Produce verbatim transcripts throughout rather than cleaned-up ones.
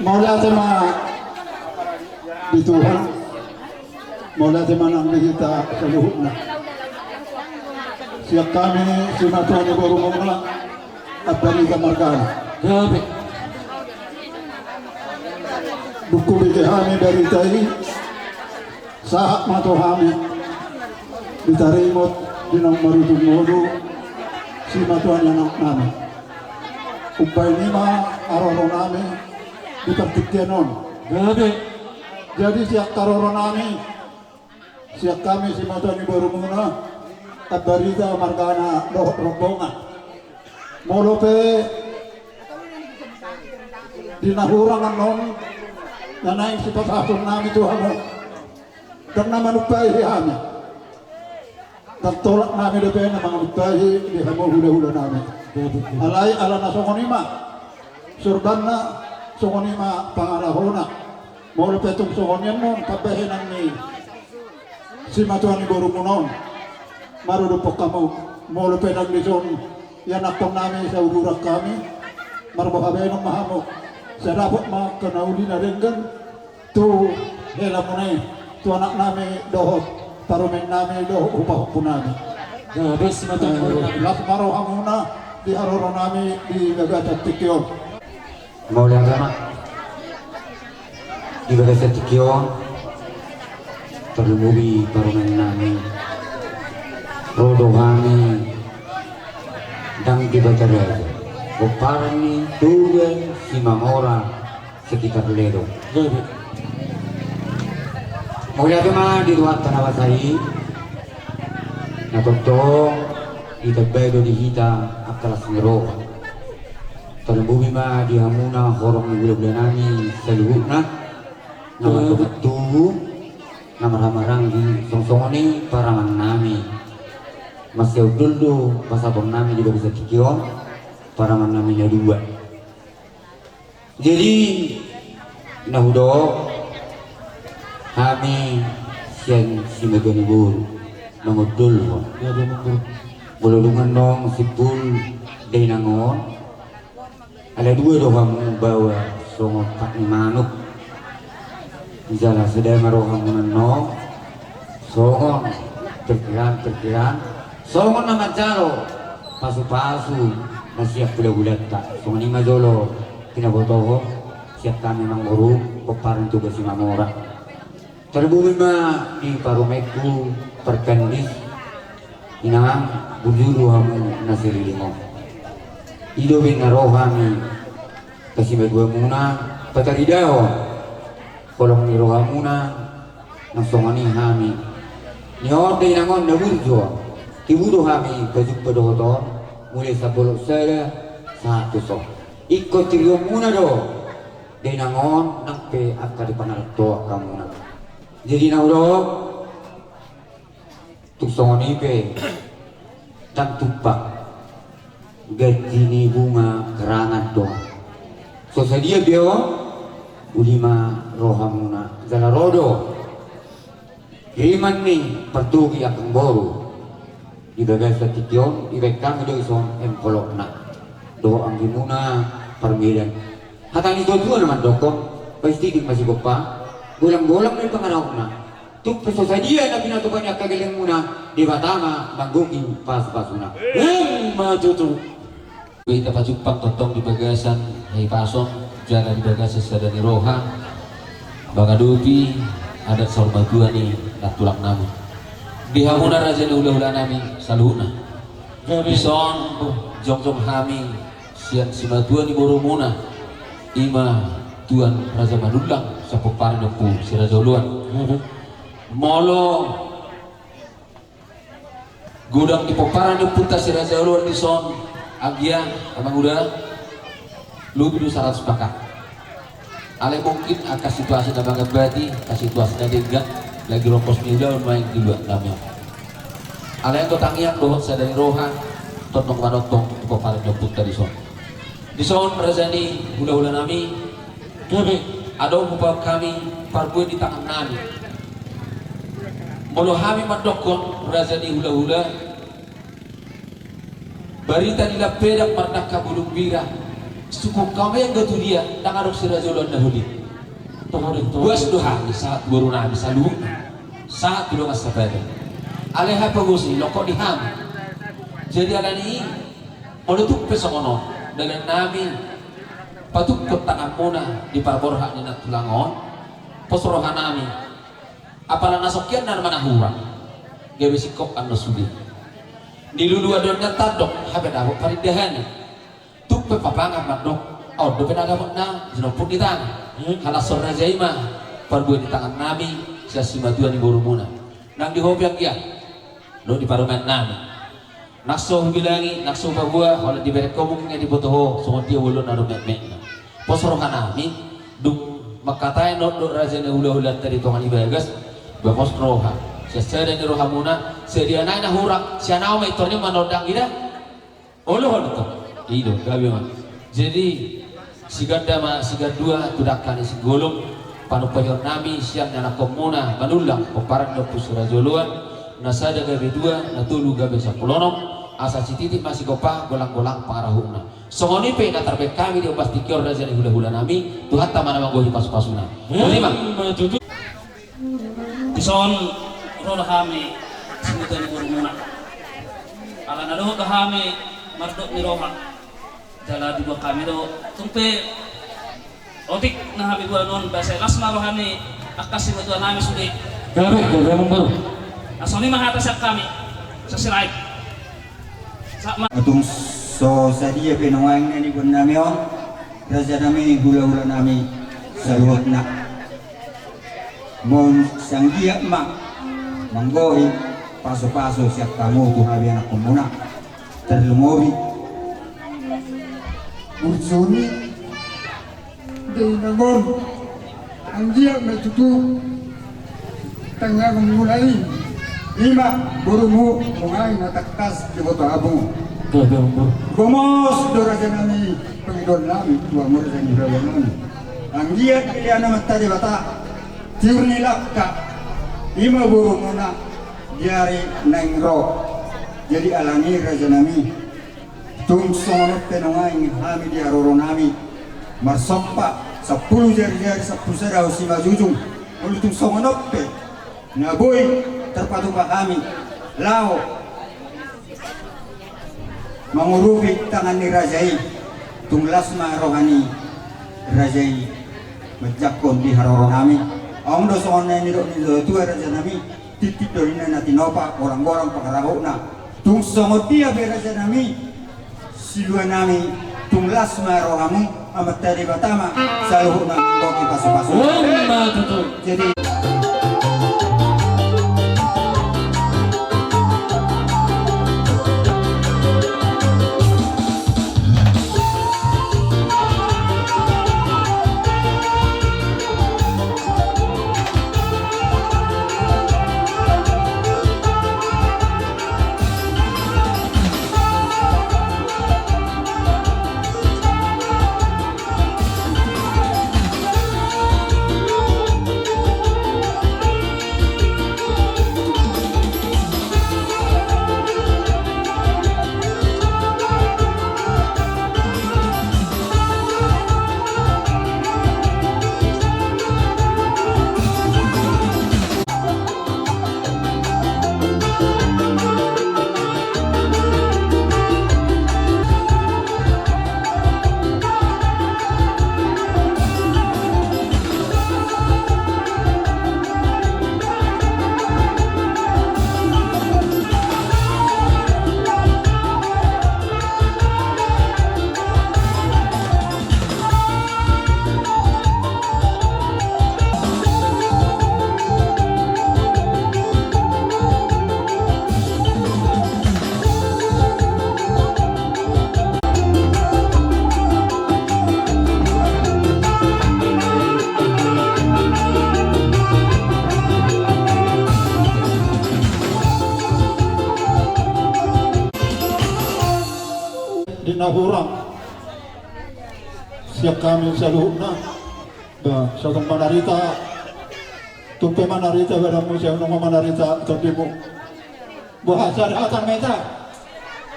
Mauliate ma di Tuhan, mauliate ma nang di hita saluhutna. Sian hami simatua ni borumuna, Ambarita margana. Gabe. Dung hubege hami barita i, sahat ma tu hami di taringot di naung marujung ngolu simatua ni anaknami. Umbahen i ma haroronami di partingkian on. Gabe. Jadi sian haroronami, sian hami simatua ni borumuna, Ambarita margana dohot rombongan. Molo pe di na hurang annon na naeng sipasahatonnami tu hamu, ndang na manumpahi hami. Ndang tolap nami dope na manganumpahi di hamu hulahulanami. Alai ala na songon i ma sorbanna, songon i ma pangalahona. Molo pe tung songon i annon pambahenan ni simatua ni borumuna on, maruduphon hamu. Molo pe ndang dison ianakhon nami sauduran hami, marboha baenon ma hamu. Sai dapot ma angka na uli na denggan tu helamuna i, tu anaknami dohot parumaennami dohot hupahompunami. Las ma rohamuna di haroronami di bagasan tingki on. Mauliate ma di bagasan tingki on, tarlumobi parumaennami. Ro do hami ndang di Bataraja, pomparan ni Toga Simamora sekitar Ledo. Mauliate ma di Tuhanta na basa i, na tongtong ditambai do di hita angka las ni roha. Tarlumobi ma di hamuna horong ni hulahulanami saluhutna, na mardongan tubu, na marhahamaranggi, songon i paramannami. Mansai hundul do pasaponnami di bagasan tingki on, paramannami na dua. Jadi na hudok, hami sian simatua ni boru mangondolhon. Molo dung annon simpul dainang on, ala dua do hamu baoa songon pat ni manuk. Jala sada ma rohamuna annon songon perkiraan-perkiraan, songon na manjalo pasupasu na sian hulahulanta. Songon i ma jolo pinabotohon sian hami amangboru pomparan Toga Simamora. Tarlumobi ma di parumaenku parkandis, inang, bujur do hamu na saleleng on. I do umbahen na ro hami pasimatuamuna, pataridahon holong ni rohamuna. Nang songon i hami. Ni on da inang on na burju on, tibu do hami pajumpa dohot on, mulai sian bolon sada sahat tu son. Ingkon tiriomuna do da inang on nang pe angka di pangarantoan hamuna. Jadi na hudok, tung songon i pe ndang tumpang ganti ni bunga kerangan do. So sadia pe on, uli ma rohamuna jala ro do kiriman ni partogi angka boru. Di bagasan tingki on dibaen hami do dison envelopna dohot anggimuna parmedan. Hata ni tuatua na mandokkon, paistiti ma sigompa, golanggolang ma i pangarahutna. Tung pe so sadia na pinatupa ni angka gellengmuna, Debata ma manggohi pasupasuna. Emma tutu. Hita pajumpang tongtong di bagasan hahipason jala di bagasan sada ni roha mangadopi adat saur matua ni nantulang nami. Di hamuna raja ni hulahula nami saluhutna. Dison jongjong hami sian simatua ni borumuna, i ma Tuan Raja Manullang, sian pomparan ni Ompu Si Raja Oloan. Molo godang di pomparan ni ompunta Si Raja Oloan dison, anggia, amang uda, lobi do saratus pangkat. Alai mungkin angka situasi na mangambati, angka situasi na denggan, lagi rongkos ni ulaon ma i di luat nami on. Alai anggo tangiang dohot sada ni roha, tongtong manongtong tu pomparan ni ompunta dison. Dison raja ni hulahula nami, adong hupasahat hami parbue di tangan nami. Molo hami mandokkon raja ni hulahula, barita ni lampedan mardangka bulung bira, Suku kami anggo tu dia, ndang adong si raja oloan na uli. Buas do hami sahat tu boru nami saluhutna, sahat tu dongan sapada. Alai hape bosi lokot di hami. Jadi alani i, molo tung pe songon on dalan nami, patukkon tanganmuna di parborhat ni nantulang on, pos roha nami. Apala na songkian na manahuran, gabe singkop annon sude. Niluluan do nian tandok, hape dapot parindahan i. Tung pe papangan mandok, on dope na dapot na jinomput ni tangan. Halashon raja i ma parbue ni tangan nami sian simatua ni borumuna. Nang di ho pe anggiat dohot di parumaen nami. Nang so hubilangi, nang so hupaboa, holan dibereng ho mungkin nga diboto ho songon dia bolon na dohot metmetna. Pos roha nami, dung mangkatai na on dohot raja ni hulahulanta di tonga ni bagas, ba pos roha. Sian sada ni rohamuna, sadia nai na hurang, sian ahu ma i toni manondang ida. Olo, olo tong. I do, gabe ma. Jadi, siganda ma sigandua tu dangka ni sigolom, panumpahion nami sian ni anakkonmuna Manullang, pomparan ni Ompu si raja oloan, na sada gabe dua, na tolu gabe sampulu onom, asa sititi ma sigompa, golanggolang pangarahutna. Songon i pe na tarbahen hami di ombas tingki on raja ni hulahula nami, Tuhanta ma na manggohi pasupasuna. Boti ma. Dison ro do hami simatua ni borumuna. Ala na dohot do hami mardot ni roha. Jala diboan hami do tung pe otik na hami boan on, ba sai las ma roha ni angka simatua nami sude. Gabe, gabe, amang boru. Na songon i ma hata sian hami. Sasirain. Sahat ma. Tung so sadia pe nuaeng na niboan nami on, raja nami, hulahula nami saluhutna. Molo sai anggiat ma manggohi pasupasu sian hamu tu hami anakkonmuna, tarlumobi burju ni dainang on, anggiat ma tutu tangiangonmuna i, i ma borumu nuaeng na tangkas diboto hamu. Gomos do raja nami pangidoan nami tu hamu raja ni hulahula nami. Anggiat dilean Amanta Debata tiur ni langka, i ma borumuna di ari naeng ro. Jadi alani i raja nami, tung songon on pe nuaeng hami di haroro nami marsomba sampulu jarijari, sampulu sada hau simanjujung. Molo tung songon on pe na boi tarpatupa hami laho mangurupi tangan ni raja i, tung las ma roha ni raja i manjangkon di haroro nami. Adong do songon na nidok ni natuatua raja nami, tintin do ninna na tinopa, gorang-gorang pangarahutna. Tung songon dia pe raja nami, silua nami, tung las ma rohamu, Amanta Debata ma saluhutna manggohi pasupasu. Ima tutu. Jadi di na hurang sian hami saluhutna. Ba, so tung manarita, tung pe manarita badanmu, sai nunga manarita tondimu. Boha, sari hata ma hita.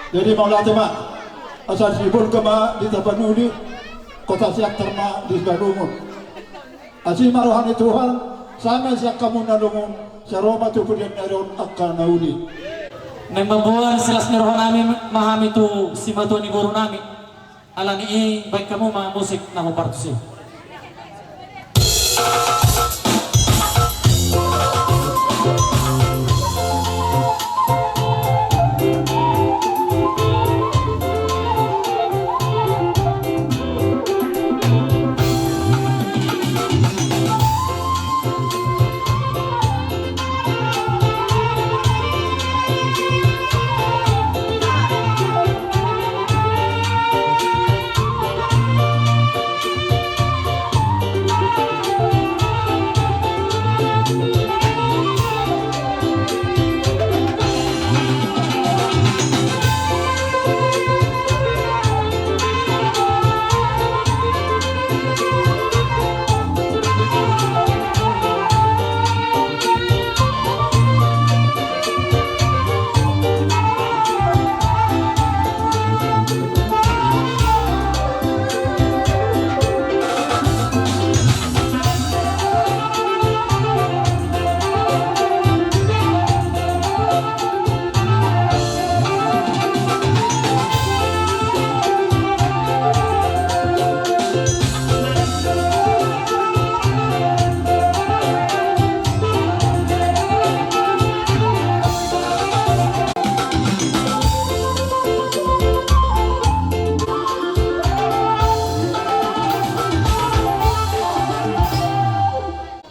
Jadi mauliate ma. Asa sibolga ma di Tapanuli, Kota sian terna di Badungun. Asi ma roha ni Tuhan, sama sian hamu na lungun, sai ro ma tu pudian ni ari on angka na uli. Naeng mamboan silas ni roha nami ma hami tu simatua ni boru nami. Ala ni i baen hamu ma musik na hombar tusi.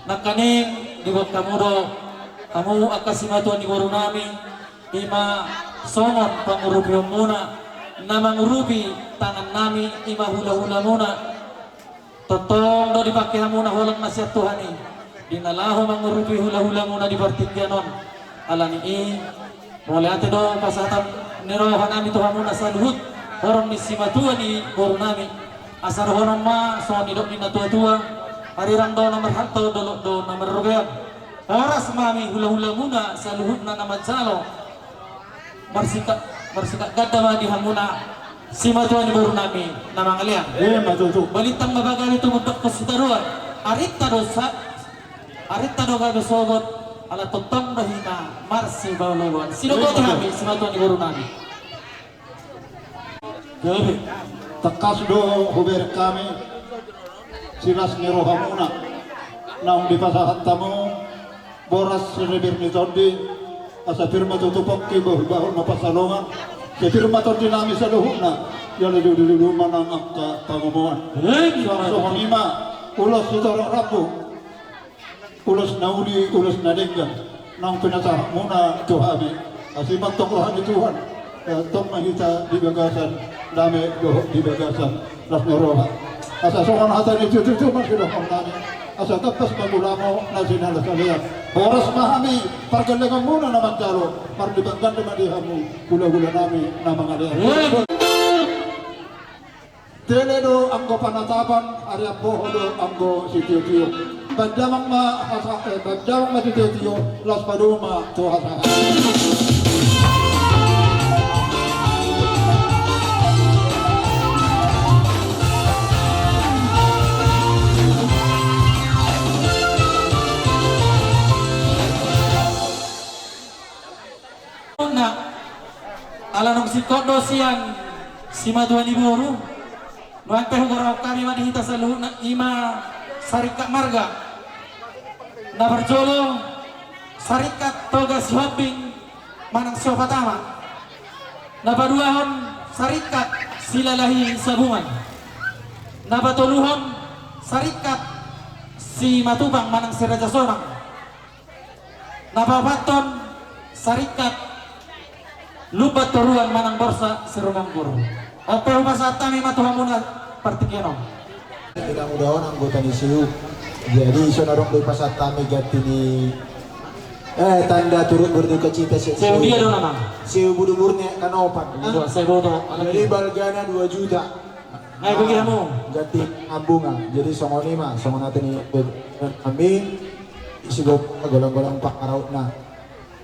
Nangkaning diboan hamu do hamu angka simatua ni boru nami, i ma songon pangurupionmuna na mangurupi tangan nami, i ma hulahulamuna. Tongtong do dipangke hamuna holan na sian Tuhan i di na laho mangurupi hulahulamuna di partingkian on. Ala ni i, mauliate do pasahaton ni roha nami tu hamuna saluhut horong ni simatua ni boru nami. Asa dohonon ma songon nidok ni natuatua: Arirang do na marhalto, dolok do na marrobean. Horas ma hami hulahulamuna saluhutna na manjalo. Marsikap, marsikap ganda ma di hamuna simatua ni boru nami na mangalean. Ima tutu. Balintang ma pagabe tumundalhon sitadoan. Arinta do sa-, arinta do gabe sogot, ala tongtong do hita marsipaolooloan. Sidok hami simatua ni boru nami. Jadi, tangkas do hubereng hami silas ni rohamuna naung dipasahat hamu boras sirimbir ni tondi, asa pir ma tutu pongki, bahulbahul ma pansalongan, sai pir ma tondi nami saluhutna, jala dudududu ma nang angka pangomoan. Songon i ma ulos sitorop rambu, ulos na uli, ulos na denggan naung pinasahatmuna tu hami. Asi ma antong roha ni Tuhan, antong ma hita di bagasan dame dohot di bagasan las ni roha. Asa songon hata ni tutu ma sidohonon nami: Asa tampas ma gulamu na sinalehon alean. Horas ma hami pargellengonmuna na manjalo, marlipat ganda ma di hamu hulahula nami na mangalean. Tele do anggo panatapan, ari amboho do anggo sitiotio. Baen damang ma hasa-, eh, baen damang ma sitiotio, laos padomu ma tu hasahaton. Ala nunga singkop do sian simatua ni boru, nuaeng pe hugorahon hami ma di hita saluhutna, i ma saringkat marga. Na parjolo, saringkat Toga Sihombing manang Siopat Ama. Na paduahon, saringkat Silalahi Sabungan. Na patoluhon, saringkat Simatupang manang Siraja Sonang. Na paopathon, saringkat Lumban Toruan manang Borsak Sirumonggur. On pe hupasahat hami ma tu hamuna partingkian on. Anak muda on anggota ni Siu. Jadi, songon na ro do hupasahat hami ganti ni, eh, tanda turut berduka cita si Siu. Siu dia do nama? Siu Budubur ni Kanopan. Siu Budubur. Jadi, balgana dua juta. Nunga bege hamu. Ganti ambunga. Jadi songon i ma, songon hata ni hami, sigompa golanggolang pangarautna.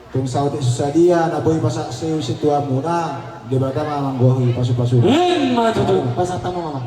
Tung saotik so sadia na boi pasahat Siu situamuna, Debata ma manggohi pasupasu. Ima tutu, pasahat hamu ma.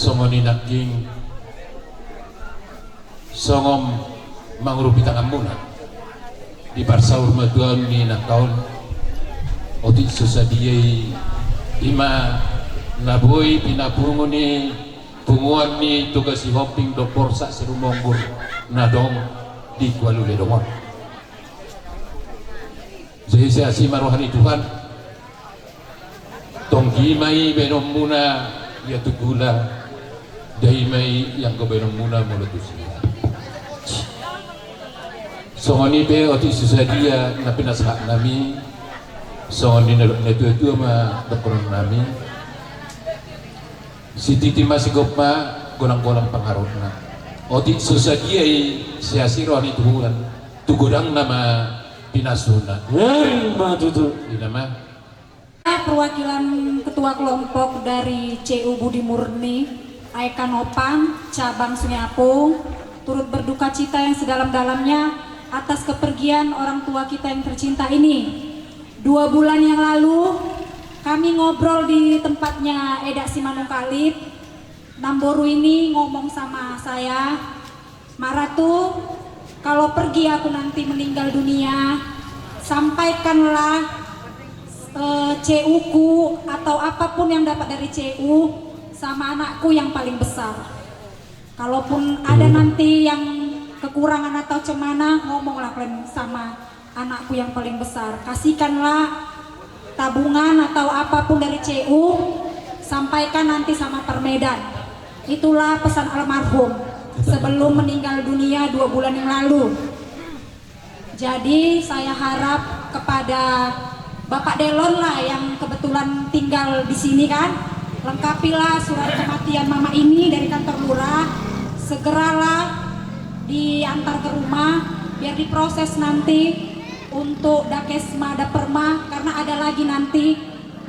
Songon i nangkin, songon mangurupi tanganmuna di parsaurmatuaon ni angka on, otik so sadia i, i ma na boi pinapungu ni punguan ni Toga Sihombing dohot Borsak Sirumonggur na adong di Kualuledong on. Jadi sai asi ma roha ni Tuhan. Tonggi ma i baenonmuna ia tu gula, dai ma i anggo baenonmuna molo tu sila. Songon i pe otik so sadia na pinasahat nami, songon i na dok ni natuatua ma dohonon nami. Sititi ma sigompa, golang-golang pangarahutna. Otik so sadia i, sai asi roha ni Tuhan, tu godangna ma pinasuna. Ima tutu. Ima ma. Perwakilan ketua kelompok dari C U Budi Murni, A E K Nopan, cabang Sungai Apung, turut berduka cita yang sedalam-dalamnya atas kepergian orang tua kita yang tercinta ini. Dua bulan yang lalu, kami ngobrol di tempatnya Eda Simanungkalit. Namboru ini ngomong sama saya, "Ma Ratu, kalau pergi aku nanti meninggal dunia, sampaikanlah, eh, C U-ku atau apapun yang dapat dari C U sama anakku yang paling besar. Kalaupun ada nanti yang kekurangan atau cemana, ngomonglah kalian sama anakku yang paling besar. Kasihkanlah tabungan atau apapun dari C U, sampaikan nanti sama Permedan." Itulah pesan almarhum sebelum meninggal dunia dua bulan yang lalu. Jadi, saya harap kepada Bapak Delon lah yang kebetulan tinggal di sini, kan, lengkapilah surat kematian Mama ini dari kantor lurah, segeralah diantar ke rumah, biar diproses nanti untuk Dakesma Daperma, karena ada lagi nanti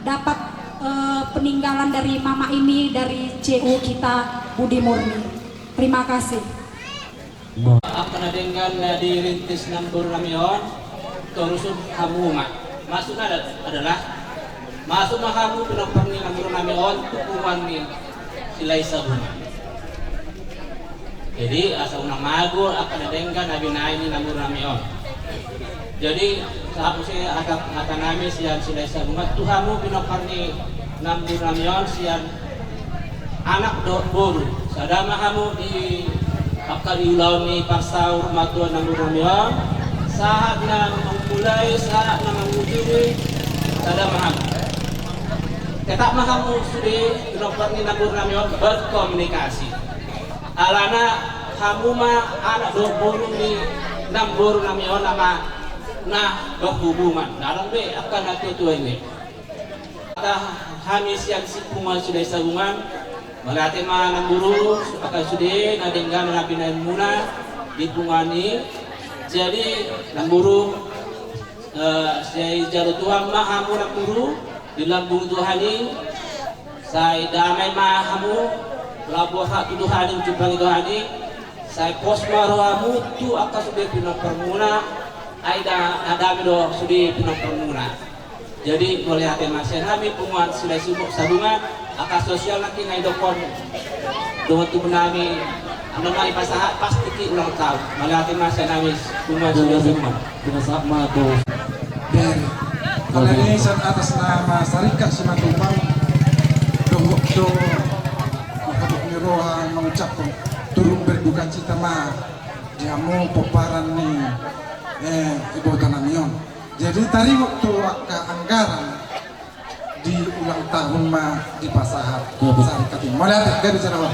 dapat, eh, peninggalan dari Mama ini dari C U kita, Budi Murni. Terima kasih. Angka na denggan na dirintis namboru nami on, torus hamu ma. Maksudna ada-, adalah, masuk ma hamu pinompar ni namboru nami on tu punguan ni Silahisabungan. Jadi, asa unang mago angka na denggan na binahen ni namboru nami on. Jadi, sahat muse hata, hata nami sian Silahisabungan tu hamu pinompar ni namboru nami on sian anak dohot boru, sada ma hamu di angka di ulaon ni parsaurmatuaon namboru nami on, sahat na mamulai, sahat na mangujungi, sada ma hamu. Tetap ma hamu sude pinompar ni namboru nami on berkomunikasi. Alana hamu ma anak dohot boru ni namboru nami on, nama na berhubungan. Dalam be angka na tuatua ini. Hata hami sian si punguan Silahisabungan, mauliate ma namboru, angka sude na denggan na binahenmuna di punguan i. Jadi namboru, eh, sai jalo Tuhan ma hamu namboru di lambung Tuhan i, sai damai ma hamu, laho borhat tu Tuhan i, jumpangi Tuhan i, sai pos ma rohamu tu angka sude pinomparmuna, ai da-, na dame do sude pinomparmuna. Jadi, mauliate ma sian hami punguan Silahisabungan, angka sosial nangkin na idokkon dongan tubu nami, annon ma dipasahat pas tingki ulang tahun. Mauliate ma sian hami punguan Silahisabungan. Pinasahat ma tu. Dari. Alani sian atas nama Saringkak Simatupang, dohot do mangkatuk ni roha mangucaphon turut berduka cita ma di hamu pomparan ni, eh, iboto nami on. Jadi taringot tu angka anggaran di ulang tahun ma dipasahat. Iya, betul. Saat kati. Mauliate, gabe jarawan.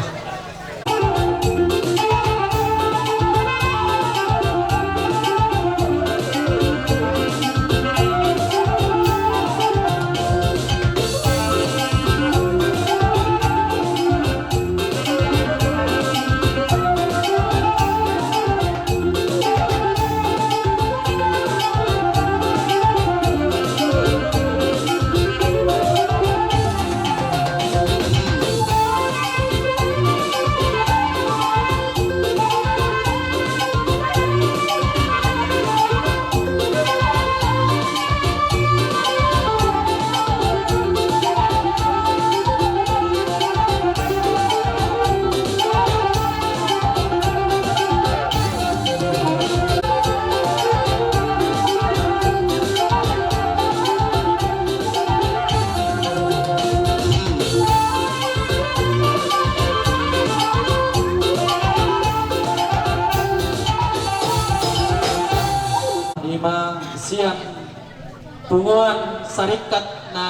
Punguan sarikat na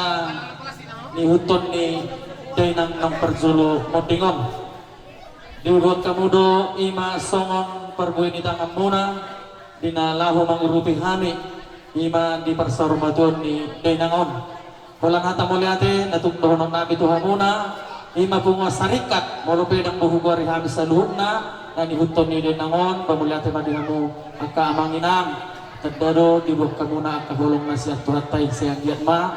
nihuthon ni dainang naung parjolo monding on. Diboan hamu do i ma songon parbue ni tanganmuna di na laho mangurupi hami i ma di parsaurmatuaon ni dainang on. Holan hata mauliate na tung dohonon nami tu hamuna, i ma punguan sarikat, molo pe ndang boi hugoari hami saluhutna na nihuthon ni dainang on, ba mauliate ma di hamu angka amang inang. Tanda do diboan hamuna angka holong na sian Tuhanta i, sai anggiat ma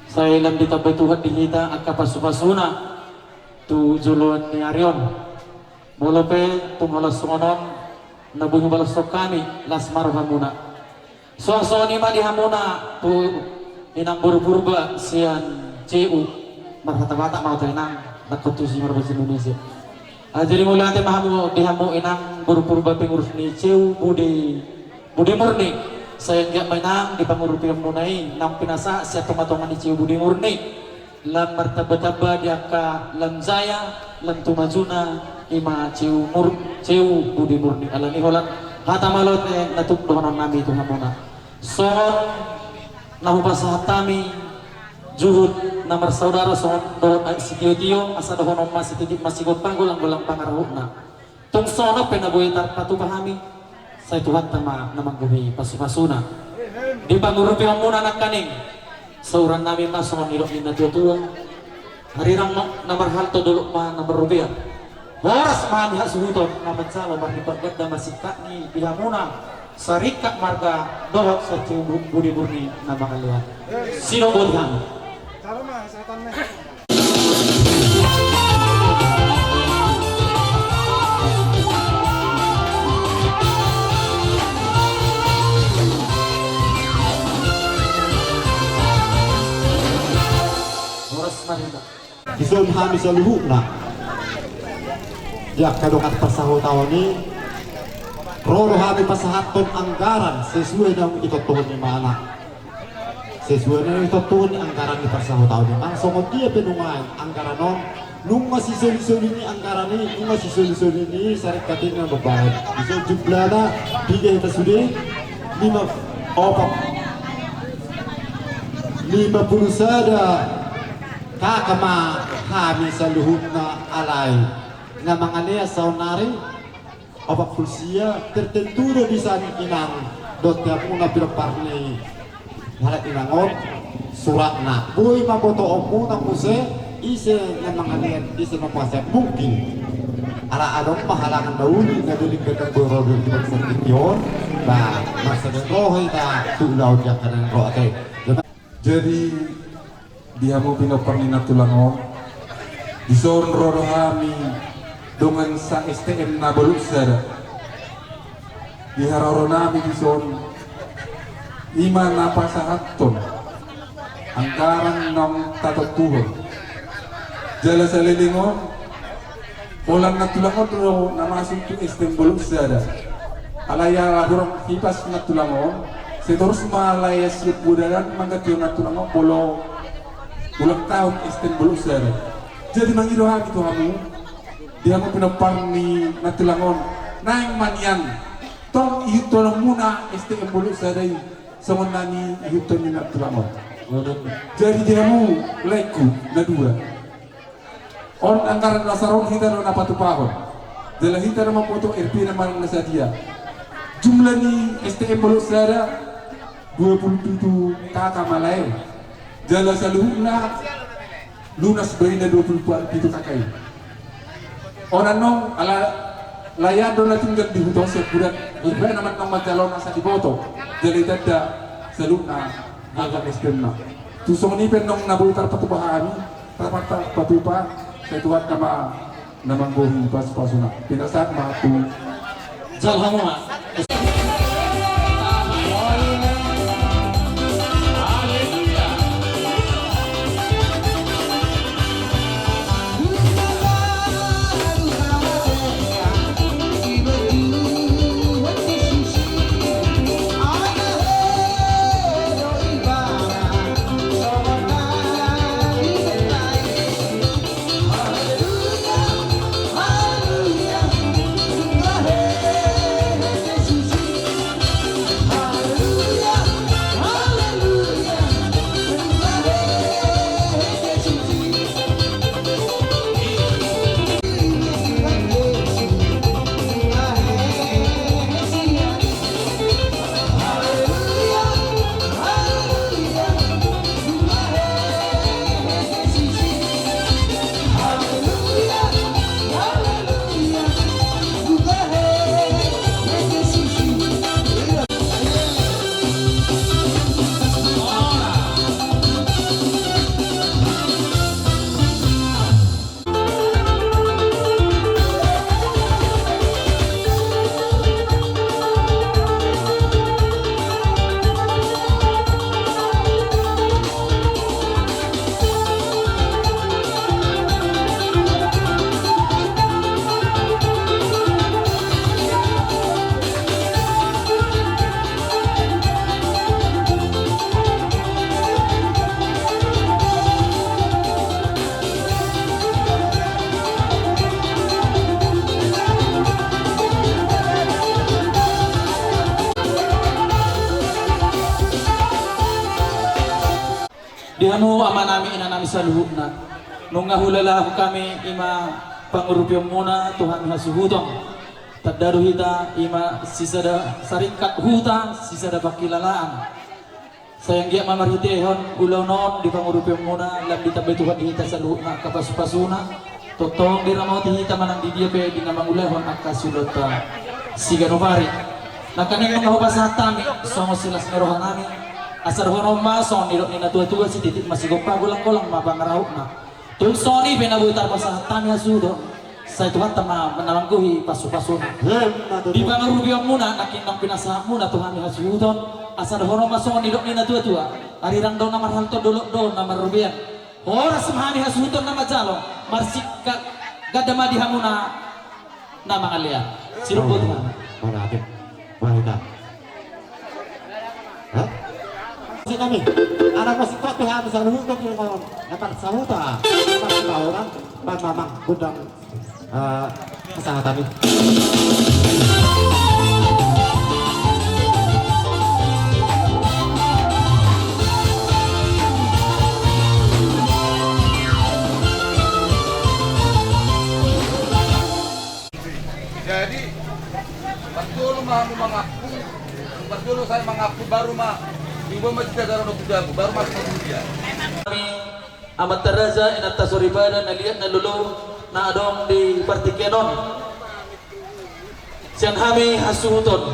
sai lam ditambai Tuhan di hita angka pasupasuna tu joloan ni ari on. Molo pe tung holan songon on na boi hubalashon hami, las ma rohamuna. Songon i ma di hamuna tu inang boru Purba sian C U, marhata Batak ma au, inang, ndang hon tusi marbahasa Indonesia. Ah, jadi mauliate ma hamu di hamu inang boru Purba pengurus ni C U Budi, Budi Murni. Sai anggiat ma inang di pangurupionmuna i naung pinasahat sian tongatonga ni C U Budi Murni, lam martambatamba di angka lam jaya, lam tu majuna, i ma C U Mur-, C U Budi Murni. Alani holan hata mauliate na tung dohonon nami tu hamuna. Songon na hupasahat hami juhut na marsaudara songon dohot aek sitiotio, asa dohonon ma sititi ma sigompa, golanggolang pangarahutna. Tung songon on pe na boi tarpatupa hami, sai Tuhanta ma na manggohi pasupasuna. Di pangurupionmuna nangkaning, sauran nami ma songon nidok ni natuatua: Arirang ma na marhalto, dolok ma na marrobean. Horas ma hami hasuhuton na manjalo marlipat ganda ma singkat ni di hamuna sarikat marga dohot sian C U Budi Murni na mangalean. Sidok boti hami. Horas ma hita. Dison hami saluhutna di angka dongan parsahuthon i, ro do hami pasahathon anggaran sesuai naung itontuhon ni imana. Sesuai naung itontuhon ni anggaran ni parsahuthon i, manang songon dia pe nuaeng anggaran on, nunga sisolisoli ni anggaran i, nunga sisolisoli ni sarikat i na mambahen. Dison jumlahna, piga hita sude, lima, opat, lima pulu sada K K ma hami saluhutna, alai na mangalean saonari opat pulu sia. Tertentu do di sian inang dohot hamuna pinompar ni halak inang on suratna. Boi ma botoonmuna muse ise na mangalean, ise na mambahen, mungkin ala adong ma halangan na uli na denggan na boi ro di bangsa tingki on, ba marsadari ro hita tu ulaon di angka na ro ate. Jadi, di hamu pinompar ni nantulang on, dison ro do hami dongan sa-S T M na boluk sada. Di haroro nami dison, i ma na pasahathon anggaran naung tatontuhon. Jala saleleng on, holan nantulang on do na masuk tu S T M boluk sada. Alai ala hurang hipas nantulang on, sai torus ma lae sian budalan manggantihon nantulang on molo ulang tahun S T M boluk sada. Jadi mangido hami tu hamu, di hamu pinompar ni nantulang on, naeng ma nian tong ihuthononmuna S T M boluk sada i songon na niihuthon ni nantulang on. Jadi di hamu laengku na dua, on anggaran dasar on hita do na patupahon. Jala hita do mamboto R P na manang na sadia. Jumlah ni S T M boluk sada dua pulu pitu K K ma lae. Jala saluhutna lunas baenna dua pulu pitu K K i. On annon ala laean do na tinggal di huta on sian budak. Iba nama annon manjalo asa diboto. Jala itanda saluhutna angka S T M na. Tung songon i pe annon na boi tarpatupa hami. Tarpatupa, sai Tuhanta ma na manggohi pasupasuna. Pinasahat ma tu. Jalo hamu ma. Saluhutna. Nunga hulalahon hami ima pangurupionmuna tu hami hasuhuton. Tanda do hita ima sisada saringkat huta, sisada pangkilalaan. Sai anggiat ma marhitehon ulaon on di pangurupionmuna, lam ditambai Tuhan di hita saluhutna angka pasupasuna. Tongtong diramoti hita manang di dia pe di na mangulahon angka siulaonta siganup ari. Nangkaning nunga hupasahat hami songon silas ni rohanami. Asa dohonon ma songon nidok ni natuatua, sititi ma sigompa, golanggolang ma pangarahutna. Tung songon i pe na boi tarpasahat hami hasuhuton, sai Tuhanta ma na manggohi pasupasuna. Di pangurupionmuna nangkin naung pinasahatmuna tu hami hasuhuton, asa dohonon ma songon nidok ni natuatua: Arirang do na marhalto, dolok do na marrobean. Horas ma hami hasuhuton na manjalo, marsingkat ganda ma di hamuna na mangalean. Sidok boti ma. Mauliate. Mauliate. Hah? Sini kami. Anak musik kopi hami saluhutna di dalam. Dapat sahuta. Dapat sahuta. Bang Mamang Gudang. Eh, pasahat hami. Jadi, parjolo ma hamu mangampu, parjolo sae mangampu, baru ma diboan ma sitadaron tu jabu, baru ma tu dia. Hami amanta raja, inanta soripada, na liat na lolo na adong di partingkian on. Sian hami hasuhuton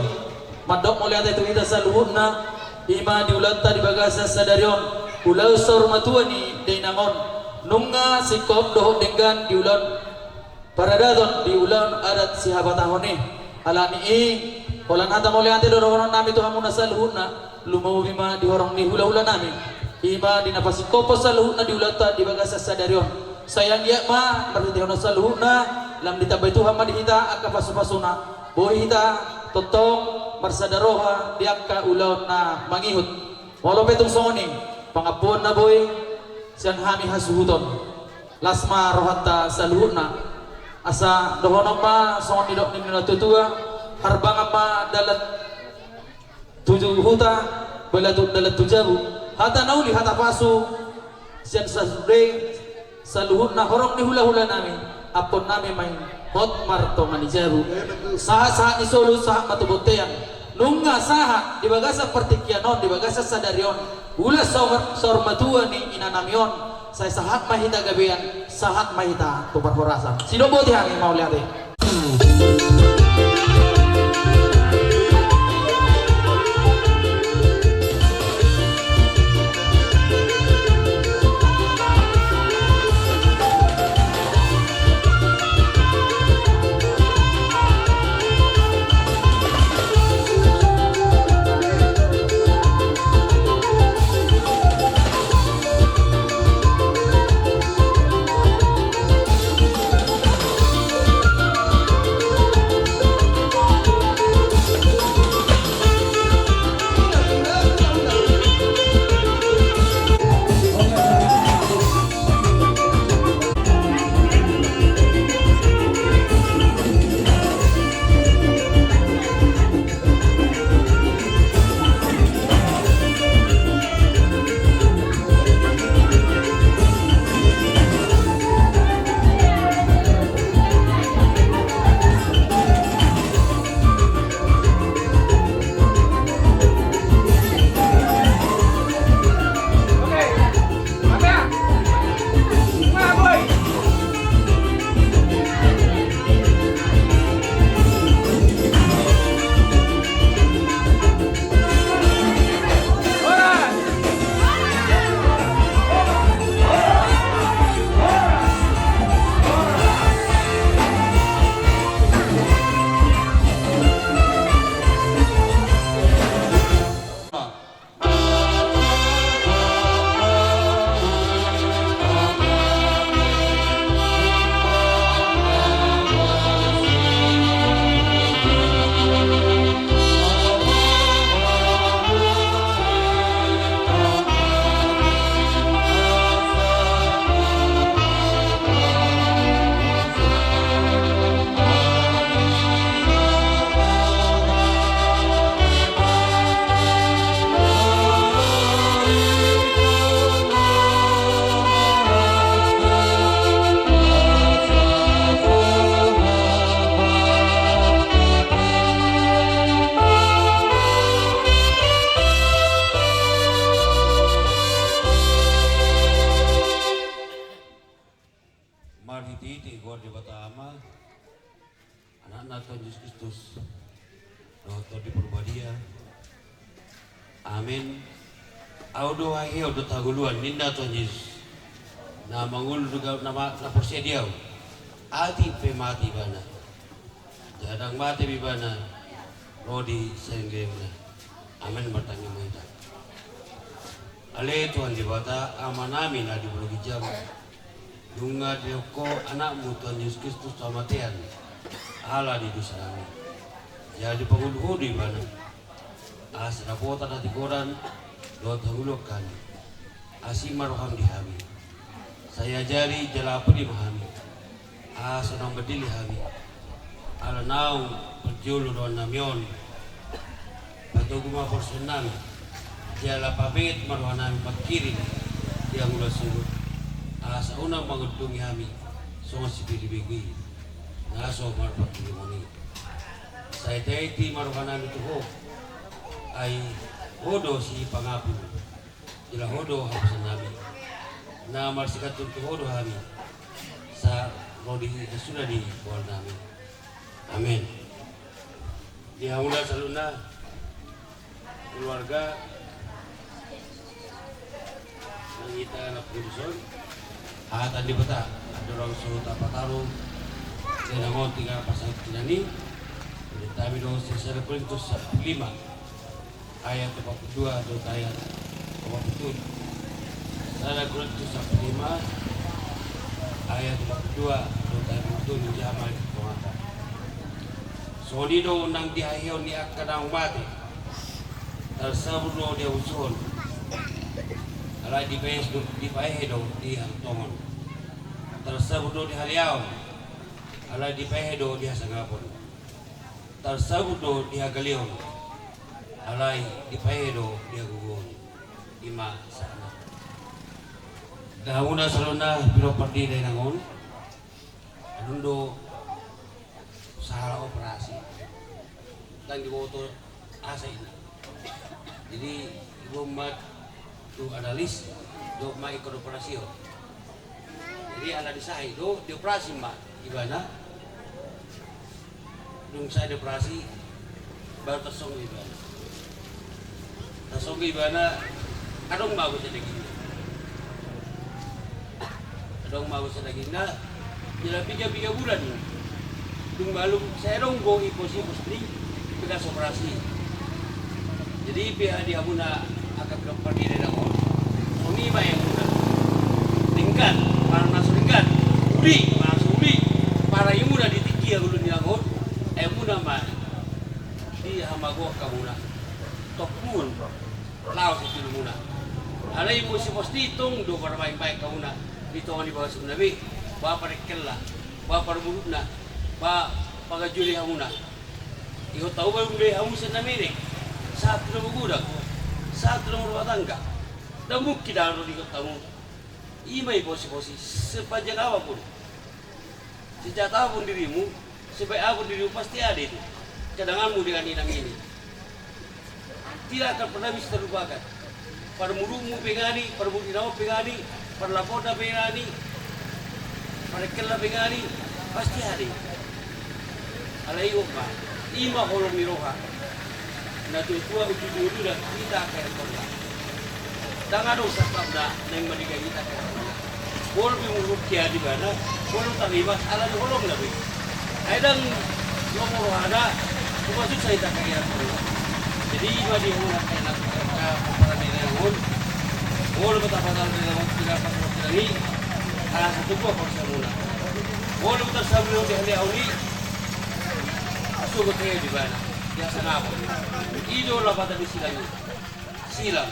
mandok mauliate tu hita saluhutna, ima di ulaonta di bagasan sadari on, ulaon saur matua ni dainang on, nunga singkop dohot denggan di ulaon paradaton, di ulaon adat sihabatahon i. Alani i, holan hata mauliate do dohononnami tu hamuna saluhutna, lumobi ma di horong ni hulahulanami, ima di na pasingkophon saluhutna di ulaonta di bagasan sadari on. Sai anggiat ma marhitehon on saluhutna, lam ditambai Tuhan ma di hita angka pasupasuna, boi hita tongtong marsada roha di angka ulaon na mangihut. Molo pe tung songon i pangampuon na boi sian hami hasuhuton, las ma rohanta saluhutna. Asa dohonon ma songon nidok ni natuatua: Harbangan ma dalan tu huta, bala tu dalan tu jabu. Hata na uli, hata pasu sian sasude, saluhutna horong ni hulahulanami, ampuonnami ma i hot martonga ni jabu. Sahatsahat ni solu sahat ma tu bontean. Nunga sahat di bagasan partingkian on, di bagasan sadari on, ulaon saur, saur matua ni inanami on, sai sahat ma hita gabean, sahat ma hita tu parhorasan. Sidok boti hami, mauliate. Marhitehite goar Debata Ama, Anakna Tuhan Jesus Kristus, dohot Tondi Parbadia. Amen. Ahu do haheheon dohot hangoluan, ninna Tuhan Jesus. Na mangolu do na, na porsea di Ahu, atik pe mate ibana, jala ndang mate be ibana ro di sahenggelengenna. Amen. Martangiang ma hita. Ale Tuhan Debata, Amanami na di banua ginjang, nunga didok Ho Anakmu Tuhan Jesus Kristus tu hamatean ala ni dosanami. Jala dipagodung Ho do ibana, asa dapotan hatigoran dohot hangoluan hami. Asi ma roham di hami. Sai ajari jala apuli ma hami, asa naung mandele hami. Ala naung parjolo rohanami on, patogu ma parsaorannami, jala pabenget ma rohanami mangkirim di hangoluan sogot, asa unang mangondongi hami songon sipir ni begu i na so marpangkirimon i. Sai taiti ma rohanami tu Ho, ai Ho do sipangapul, jala Ho do haposanami. Na marsigantung tu Ho do hami, sahat ro di suda ni bohalnami. Amen. Di hamuna saluhutna, keluarga, nang hita na pengurus on, hata ni Debata, andorang so tapataru dainang on tinggal pasal tinani, hami do sada Korintus sampulu lima ayat opat pulu dua dohot ayat opat pulu tolu. Sada Korintus sampulu lima ayat opat pulu dua dohot ayat opat pulu tolu, jama di tonga. Songon i do nang di haheheon ni angka naung mate, tarsabur do di hamusuhon, alai dipaehe do, dipaehe do di hatongtongon. Tarsabur do di haleaon, alai dipaehe do di hasangapon. Tarsabur do di hagaleon, alai dipaehe do di hagogoon. I ma sahatna. Di hamuna saluhutna, pinompar ni dainang on, adong do sahala operasi, ndang diboto asa i. Jadi diboan ma tu analis, dohot ma ingkon operasi on. Jadi ala ni sahat i do dioperasi ma ibana. Dung sahat dioperasi, baru tarsonggot ibana. Tarsonggot ibana, adong ma bosa dagingna. Adong ma bosa dagingna. Jala piga-piga bulan, dung malum, sai adong do ipos-ipos ni bekas operasi. Jadi, pea di hamuna angka pinompar ni dainang on, songon i ma emuna. Denggan, manang na so denggan, uli, manang so uli, parange muna di tingki hangoluan ni dainang on, emuna ma di hamagoan hamuna. Tompuon laos di tilumuna. Alai ipos-ipos ni tong do marmain-main hamuna di tonga ni bagasmuna be, ba parengkelna, ba parmurukna, ba panganjoli hamuna. Ihot hamu ma dung be hamu sian na menek, sahat tu na magodang, sahat tu na marrumah tangga. Ndang mungkin aha ro di ihot hamu. I ma ipos-ipos i sepanjang apapun. Sejahat apapun dirimu, sebaik apapun dirimu, pasti ada itu cadanganmu dengan inang ini. Tidak akan pernah bisa terlupakan. Parmurukmu pe ngani, parmuruk inang on pe ngani, parlapona pe ngani, parengkelna pe ngani, pasti ada. Alai on ma, i ma holong ni roha. Na tua-tua, uju-uju na hita angka ianakhonna. Ndang adong sangkapna naeng maninggal hita angka ianakhonna. Molo pe muruk ibana, molo tarrimas ala ni holongna be. Ai ndang lomo rohana, tumasu sa hita angka ianakhonna. Jadi i ma di hamuna angka ianakhon, angka pomparan ni dainang on. Molo pe tapataru dainang on, tinggal pasal tinani, asa tubu haporseaonmuna. Molo pe tarsabur di haleaon i, sogot hahehe di ibana, di hasangapon. I do lapatan ni silang i. Silang,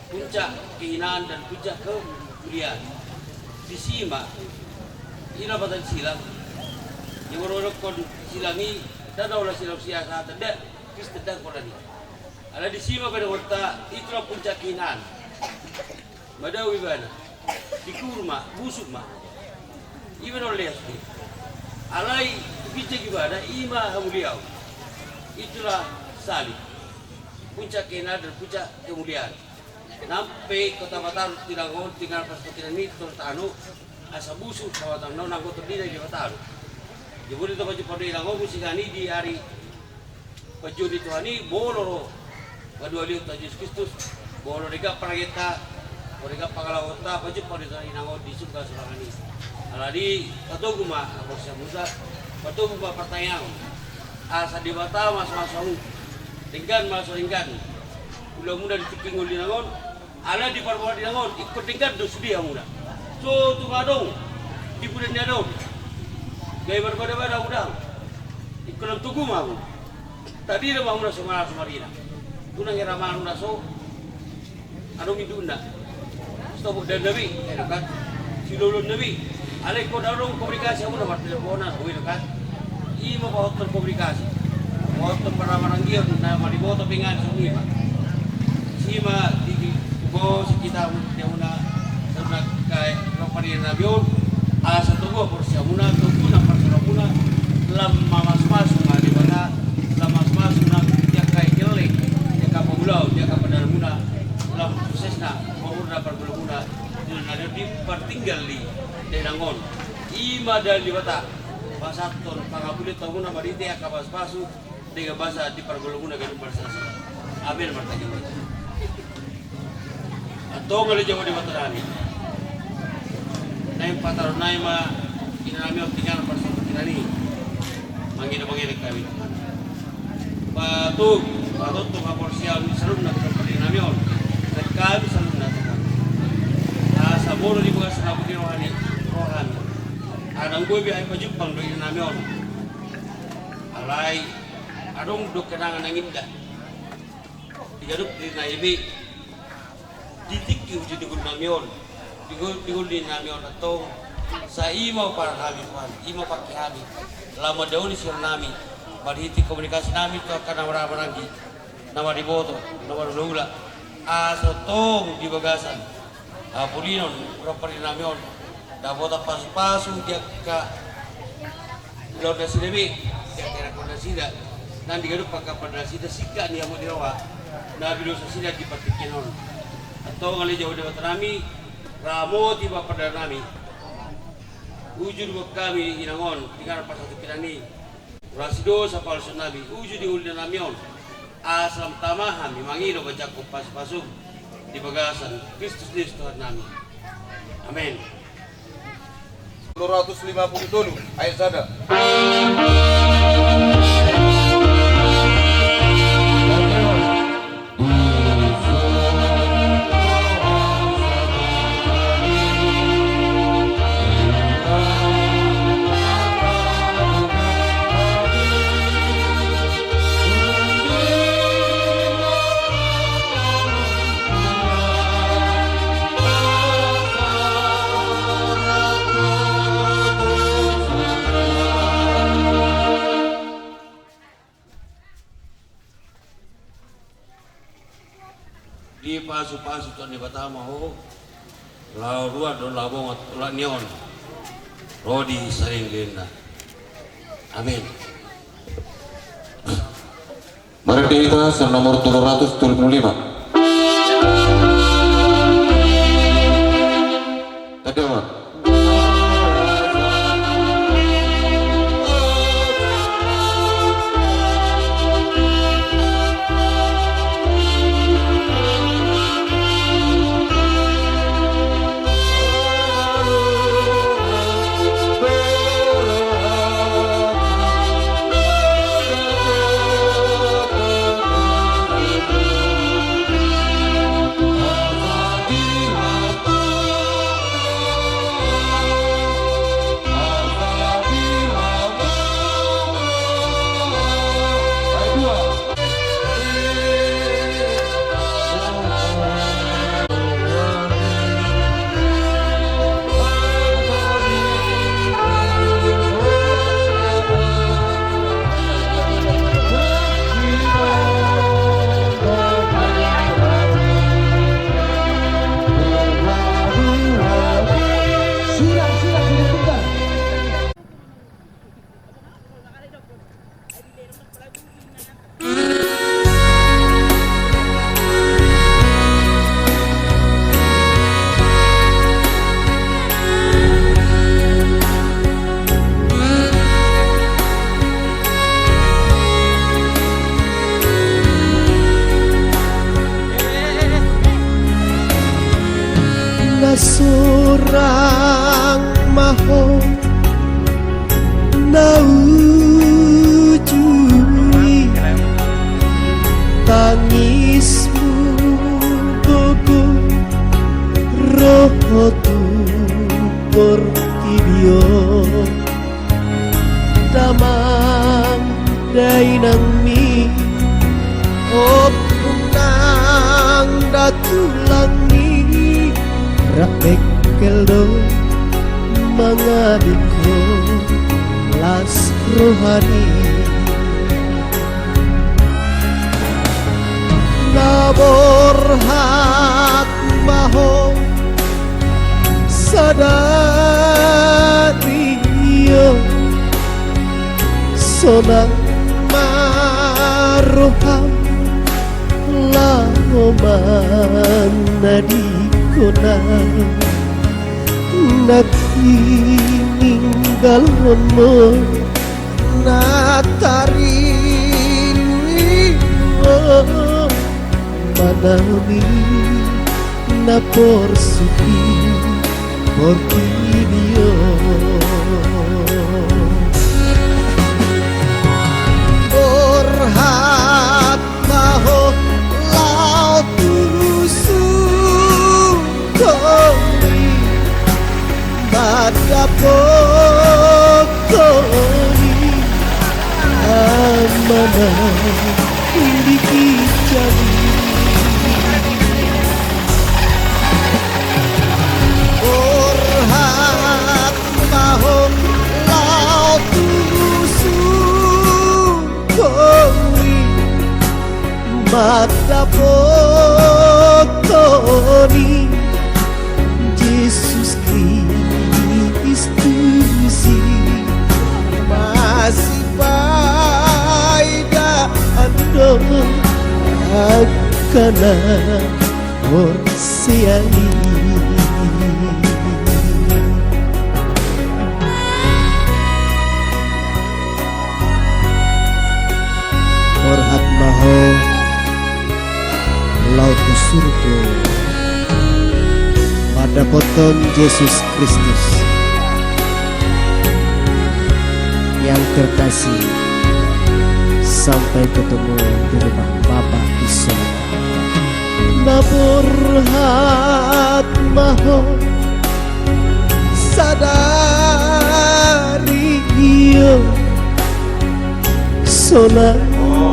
puncak kehinaan dan puncak kemuliaan. Disi ma, i lapatan silang. Di molo dokkon silang i, ndang na olo silang siasatan, ndang, Kristen ndang holan i. Alai disi ma padohononta, itulah puncak kehinaan. Madao ibana, dikubur ma, busuk ma. I ma na olo leas be. Alai pinjak ibana, i ma hamuliaon. Itulah salib, puncak kehinaan dan puncak kemuliaan. Nang pe ingkon tapataru dainang on, tinggal pasal tinani, tano, Asa busuk sabatang na on anggo tondina di Debata do. Jadi boi do tapajumpang dohot inangonmu sian i di ari panjouon ni Tuhan i, molo ro paduahalihon ta Jesus Kristus, molo denggan parangenta, molo denggan pangalaohonta, pajumpang do hita inangon di surga sorangan i. Alani i, patogu ma haporseaonmuna, patogu ma partangiangan. Asa Debata mamasu-masu hamu, denggan ma so denggan ulaonmuna di tingki ngolu inangon. Alai di parboruon inangon, ingkon denggan do sude hamuna. So tung adong di bulan ni adong, gabe marbada-bada hamuna. Ingkon lam togu ma hamu. Tadina ma hamuna so marhaha so marina. Unang hira ma hamuna so adong indukna. Stop dan nabi, eh, dekat. Silolon nabi. Alai ingkon adong komunikasi hamuna marteleponan, boi dekat. I ma pahothon komunikasi. Pahothon marhaha maranggi on, na mariboto pe nunga songon i ma. Si ma di, di, bo si hita, di hamuna, songon na, kai, rong paninanami on, asa togu haporseaonmuna, togu nang parsaoranmuna, lam mamasu-masu ma Debata, lam mamasu-masu nang di angka gelleng, di angka pangulaon, di angka pandalanmuna, lam suksesna, umurna, pargulumuna, di na di partinggal ni dainang on. I ma dali Debata. Pasahathon pangapulon tu hamuna marhite angka pasu-pasu, denggan basa di pargulumuna ganup marsilahi. Amen, martangiang ma hita. Antong ale jabu ni Debatanami. Naeng pataruhon nami ma inanami on tu inganan parsatongkinan i. Mangido-mangido hami. Patup, patongtong haporseaon ni saluhutna tu paninanami on. Nang hami saluhutna tu. Asa molo di bagasan na boi rohani, rohani. Adong boi be ai pajumpang do inanami on. Alai, adong do kenangan na indah. Di ganup diri nai be. Di tingki uju di ngolunami on. Di ngol-, di ngolu ni inanami on antong. Sai i ma umpara hami Tuhan, i ma pangke hami. Lam mandaoni sirnami. Marhite komunikasinami tu angka na marhaha maranggi. Na mariboto, na marhula-hula. Asa tong di bagasan. Hapulinon, rong paninanami on. Dapotan pasu-pasu di angka ulaon nasida be, di angka ianakhon nasida, nang di ganup angka pande nasida, singkat ni hamu di roha, na binoto nasida di partingkian on. Antong ale jabu ni Debatanami, ramoti ma pardalanannami. Uju diboan hami inangon, di inganan parsatongkinan i. Ro asi dosa paluasonnami, uju di ngolunami on. Asa lam tama hami mangido manjangkon pasu-pasum di bagasan Kristus Jesus Tuhannami. Amen. Dua ratus lima puluh tolu, ayat sada. Dipasu-pasu Tuhan Debata ma ho, laho ruar dohot laho bongot, olat ni on ro di salelenglelengna. Amen. Marende hita sian nomor tolu ratus tolu puluh lima. Tanda, Wan. portibi on. Damang dainangmi, ompung nang da tulangmi, rap bengkel do mangadingkon las rohani. Na borhat ma ho sadari on, sonang ma roham laho manadingkon na tininggalhonmu, na tariluiluimu, manaoni na porsuk i portibi on. Borhat ma ho laho tu surgo i, mandapothon i Ama na di ginjang i. Borhat ma ho laho tu surgo i, mandapothon i Jesus Kristus i. Masipaidaan do angka na porsea i. Borhat ma ho laho tu surgo, mandapothon Jesus Kristus yang terkasih, sampai ketemu di rumah Bapa di surga. Na borhat ma ho sadari on, sonang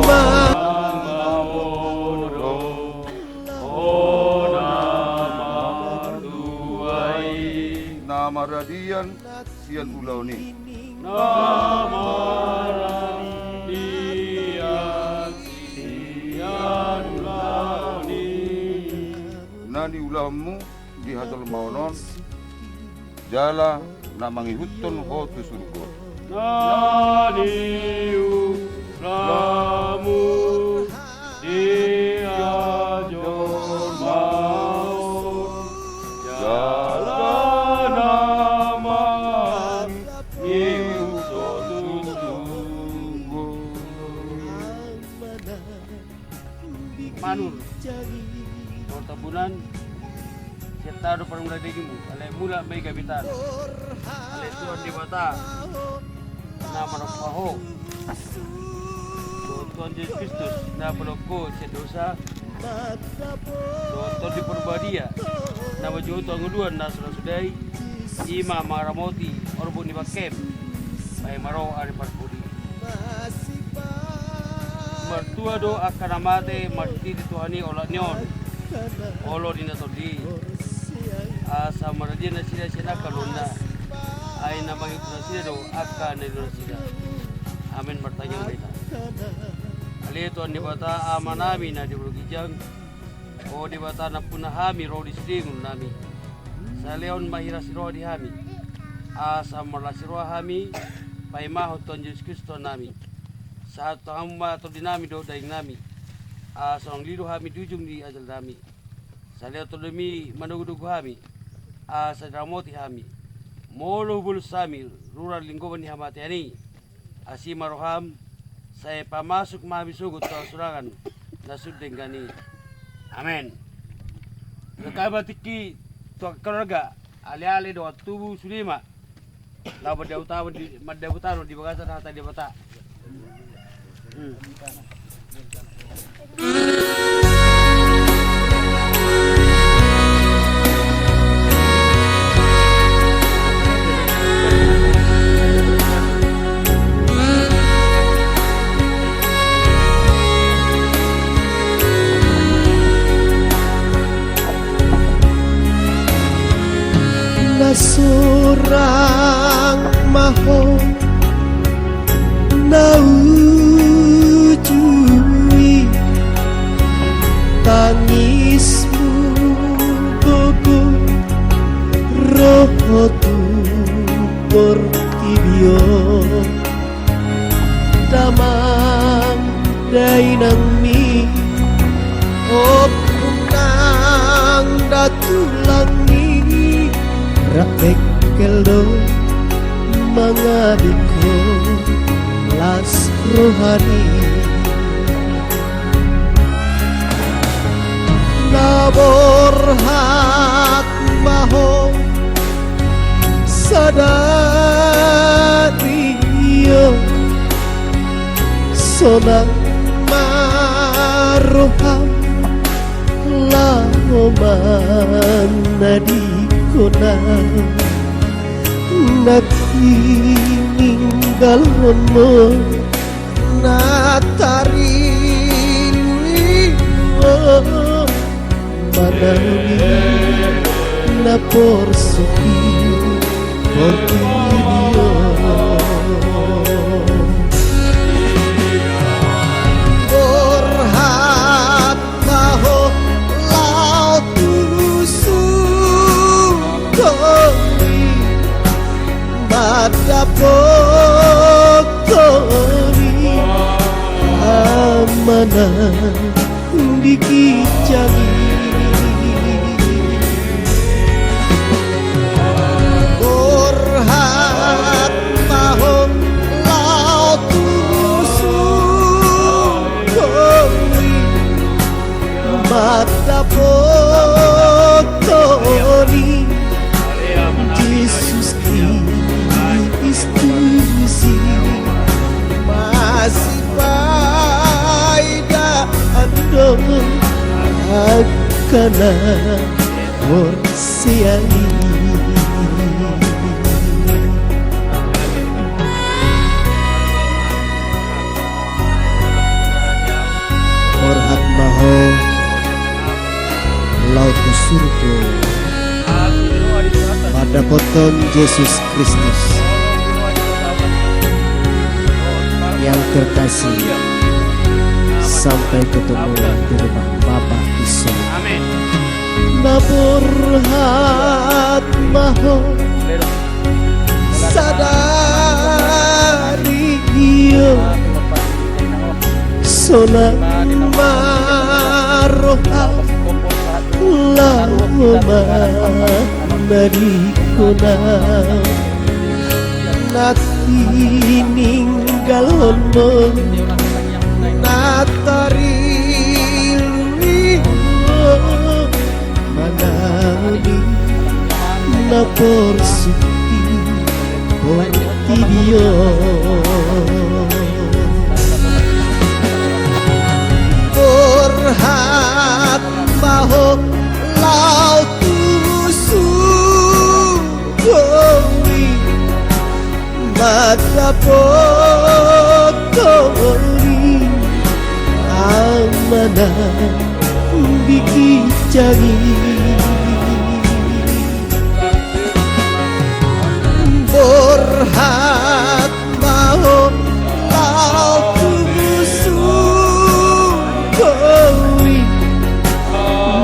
ma na maradian sian ulaon i. Na maradian sian ulaon i. Na niulahonmu di hajolmaon on, jala na mangihuthon ho tu surgo. Na niulahonmu di hajolmaon, jala na mangihuthon ho tu surgo. Manur, Tambunan, sian tano do parmula dagingmu, alai mulak ma i gabe tano. Alai Tuhan Debata na manompa ho, dohot Tuhan Jesus Kristus na paluahon ho sian dosa, dohot Tondi Parbadia na manjou tu hangoluan na so ra suda i, i ma mangaramoti orbuk ni bangkem, paima ro ari parpudi. Martua do angka na mate marhite Tuhan i olat ni on, olo ni na tondi i. Asa maradian nasida sian angka ulaonna, ai na mangihuthon nasida do angka na niluluan nasida. Amen. Martangiang ma hita. Ale Tuhan Debata, Amanami na di banua ginjang, o Debata nampuna hami ro di sude ngolunami. Sai lehon ma hiras ni roha di hami, asa marlas ni roha hami paimahon Tuhan Jesus Kristus Tuhannami. Sahat tu hamu ma tondinami dohot dagingnami, asa unang lilu hami di ujung ni ajalnami. Sai lehon Tondimi manogunogu hami, asa diramoti hami. Molo hubolus hami rura linggoman ni hamatean i, asi ma roham, sai pamasuk ma hami sogot tu hasurangan na sun denggan i. Amen. Denggan ma tingki tu angka keluarga, aleale dohot tubu sude ma. Laho mandapot tano di, mandapot tano di bagasan hata ni Debata. Hmm. Rang ma ho na uju i, tangismu gogo ro ho tu portibi on. Damang dainangmi, ompung nang da tulangmi, rap bengkel do mangadingkon las rohani. Na borhat ma ho sadari on, sonang ma roham laho manadingkon au. Na tininggalhon ho na tarilu i, manabi na porsuk i portibi on. Borhat ma ho laho tu surgo i, mandapothon i Amana di ginjang i. Borhat ma ho laho tu surgo i, mandapothon i Jesus Kristus i. Masipaida do angka na porsea i. Borhat ma ho laho tu surgo mandapothon Jesus Kristus yang terkasih, sampai ketemu di rumah Bapa di surga. Na borhat ma ho sadari on, sonang ma roham laho manadingkon au. Na tininggalhon ho na tarilu i, manabi na porsuk i portibi on. Borhat ma ho laho tu surgo i, mandapothon i Amana di ginjang i. Borhat ma ho laho tu surgo i,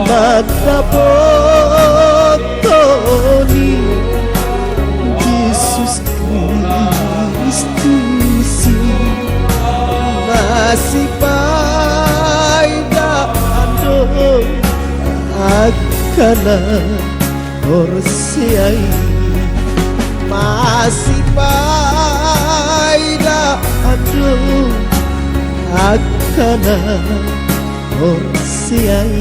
mandapothon i Jesus Kristus i. Masipaida do angka na porsea i. Masipaida do angka na porsea i.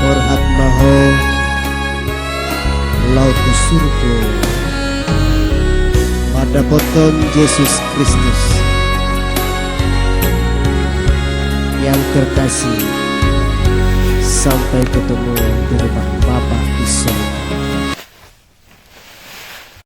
Borhat ma ho laho tu surgo mandapothon Jesus Kristus Terima kasih. Sampai ketemu di rumah Bapa di sorga.